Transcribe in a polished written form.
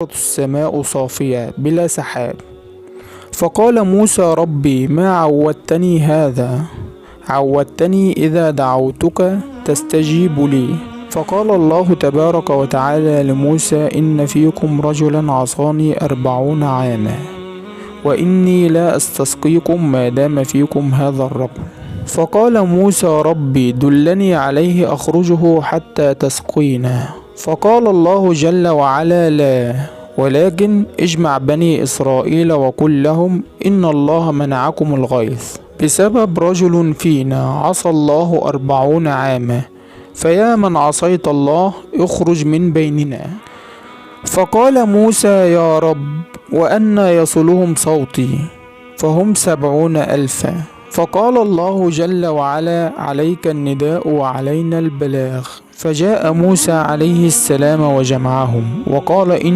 السماء صافية بلا سحاب. فقال موسى: ربي ما عودتني هذا، عودتني إذا دعوتك تستجيب لي. فقال الله تبارك وتعالى لموسى: إن فيكم رجلا عصاني 40 عاما، وإني لا أستسقيكم ما دام فيكم هذا الرجل. فقال موسى: ربي دلني عليه أخرجه حتى تسقينا. فقال الله جل وعلا: لا، ولكن اجمع بني إسرائيل وقل لهم إن الله منعكم الغيث بسبب رجل فينا عصى الله 40 عاما، فيا من عصيت الله اخرج من بيننا. فقال موسى: يا رب، وأنى يصلهم صوتي فهم 70,000. فقال الله جل وعلا: عليك النداء وعلينا البلاغ. فجاء موسى عليه السلام وجمعهم وقال: إن